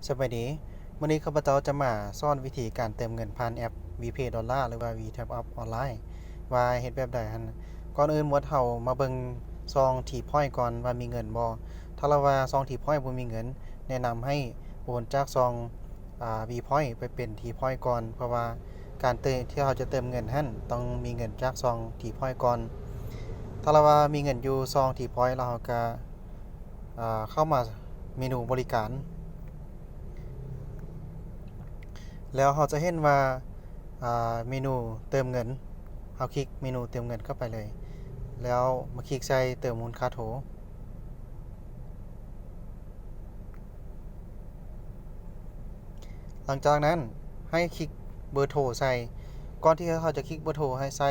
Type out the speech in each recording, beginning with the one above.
ສະບາຍດີ, ມື້ນີ້ຂ້າພະເຈົ້າຈະມາສອນວິທີການເຕີມເງິນຜ່ານແອັບ WePay Dollar ຫຼືວ່າ WeTapUp ອອນລາຍ ວ່າເຮັດແບບໃດຫັ້ນ. ກ່ອນອື່ນໝົດເຮົາມາເບິ່ງຊ່ອງ T-Point ກ່ອນວ່າມີເງິນບໍ່. ຖ້າລະວ່າຊ່ອງ T-Point ບໍ່ມີເງິນ, ແນະນຳໃຫ້ໂອນຈາກຊ່ອງ ອາ WePoint ໄປເປັນ T-Point ກ່ອນ, ເພາະວ່າການເຕີມ ທີ່ເຮົາຈະເຕີມເງິນຫັ້ນ ຕ້ອງມີເງິນຈາກຊ່ອງ T-Point ກ່ອນ. ຖ້າລະວ່າມີເງິນຢູ່ຊ່ອງ T-Point ແລ້ວເຮົາກະ ອາ ເຂົ້າມາເມນູບໍລິການ ແລ້ວເຮົາຈະເຫັນວ່າ ອາ ເມນູເຕີມເງິນ, ເຮົາຄລິກເມນູເຕີມເງິນເຂົ້າໄປເລີຍ ແລ້ວມາຄລິກໃສ່ເຕີມມູນຄ່າໂທ. ຫຼັງຈາກນັ້ນໃຫ້ຄລິກເບີໂທໃສ່. ກ່ອນທີ່ເຮົາຈະຄລິກເບີໂທໃຫ້ໃສ່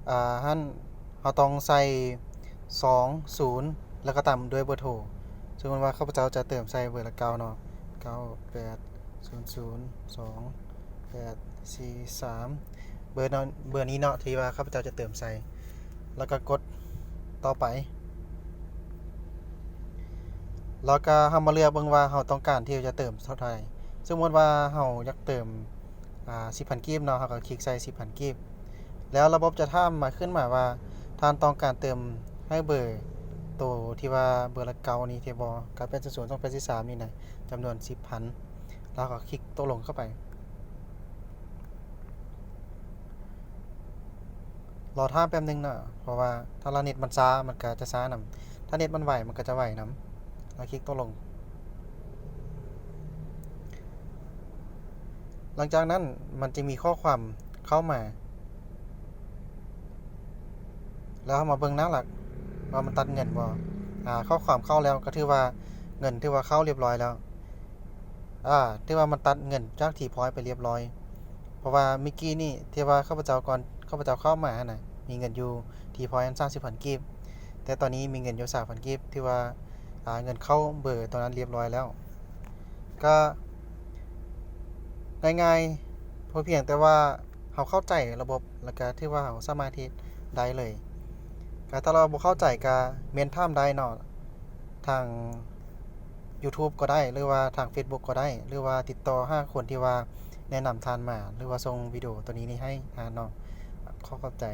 ອາ ຫັ້ນ ເຮົາຕ້ອງໃສ່ສອງສູນ ແລ້ວກໍຕາມດ້ວຍເບີໂທ. ສົມມຸດວ່າຂ້າພະເຈົ້າຈະເຕີມໃສ່ເບີລະເກົ້າເນາະ, ເກົ້າແປດສູນສູນສອງແປດສີ່ສາມ ເບີເນາະ, ເບີນີ້ເນາະ ທີ່ວ່າຂ້າພະເຈົ້າຈະເຕີມໃສ່ ແລ້ວກໍກົດຕໍ່ໄປ. ແລ້ວກໍເຮົາມາເລືອກເບິ່ງວ່າເຮົາຕ້ອງການທີ່ຈະເຕີມເທົ່າໃດ. ສົມມຸດວ່າເຮົາຢາກເຕີມ ອາ ສິບພັນກີບເນາະ, ເຮົາກໍຄລິກໃສ່ສິບພັນກີບ ແລ້ວລະບົບຈະຖາມມາ ຂຶ້ນມາວ່າ ທ່ານຕ້ອງການເຕີມໃຫ້ເບີໂຕທີ່ວ່າເບີລະເກົ້ານີ້ແທ້ບໍ່, ເກົ້າແປດສູນສູນສອງແປດສີ່ສາມນີ້ນະ, ຈຳນວນສິບພັນ ແລ້ວກໍຄລິກຕົກລົງເຂົ້າໄປ. ລໍຖ້າແປັບໜຶ່ງເນາະ, ເພາະວ່າຖ້າລະເນັດມັນຊ້າ ມັນກະຈະຊ້ານຳ, ຖ້າເນັດມັນໄວ ມັນກະຈະໄວນຳ. ລະຄລິກຕົກລົງ. ຫຼັງຈາກນັ້ນມັນຈະມີຂໍ້ຄວາມເຂົ້າມາ ແລ້ວເຮົາມາເບິ່ງໜ້າຫຼັກວ່າມັນຕັດເງິນບໍ່. ອາ ຂໍ້ຄວາມເຂົ້າແລ້ວ ກໍຖືວ່າເງິນຖືວ່າເຂົ້າລຽບຮ້ອຍແລ້ວ. ອາ ຖືວ່າມັນຕັດເງິນຈາກ T-Point ໄປລຽບຮ້ອຍ, ເພາະວ່າມື້ກີ້ນີ້ທີ່ວ່າຂ້າພະເຈົ້າ ກ່ອນຂ້າພະເຈົ້າເຂົ້າມາຫັ້ນນະ ມີເງິນຢູ່ T-Point ສາມສິບພັນກີບ, ແຕ່ຕອນນີ້ມີເງິນຢູ່ສາມພັນກີບ, ຖືວ່າ ອາ ເງິນເຂົ້າເບີໂຕນັ້ນລຽບຮ້ອຍແລ້ວ. ກໍງ່າຍໆ ພໍພຽງແຕ່ວ່າເຮົາເຂົ້າໃຈລະບົບ ແລ້ວກໍຖືວ່າເຮົາສາມາດເຮັດໄດ້ເລີຍ. ກໍຖ້າເຮົາບໍ່ເຂົ້າໃຈກໍເມັ້ນຖາມໄດ້ເນາະ, ທາງ YouTube ກໍໄດ້ ຫຼືວ່າທາງ Facebook ກໍໄດ້ ຫຼືວ່າຕິດຕໍ່ຫາຄົນທີ່ວ່າແນະນຳທ່ານມາ ຫຼືວ່າສົ່ງວິດີໂອໂຕນີ້ນີ້ໃຫ້ທ່ານເນາະ. ຂໍຂອບໃຈ.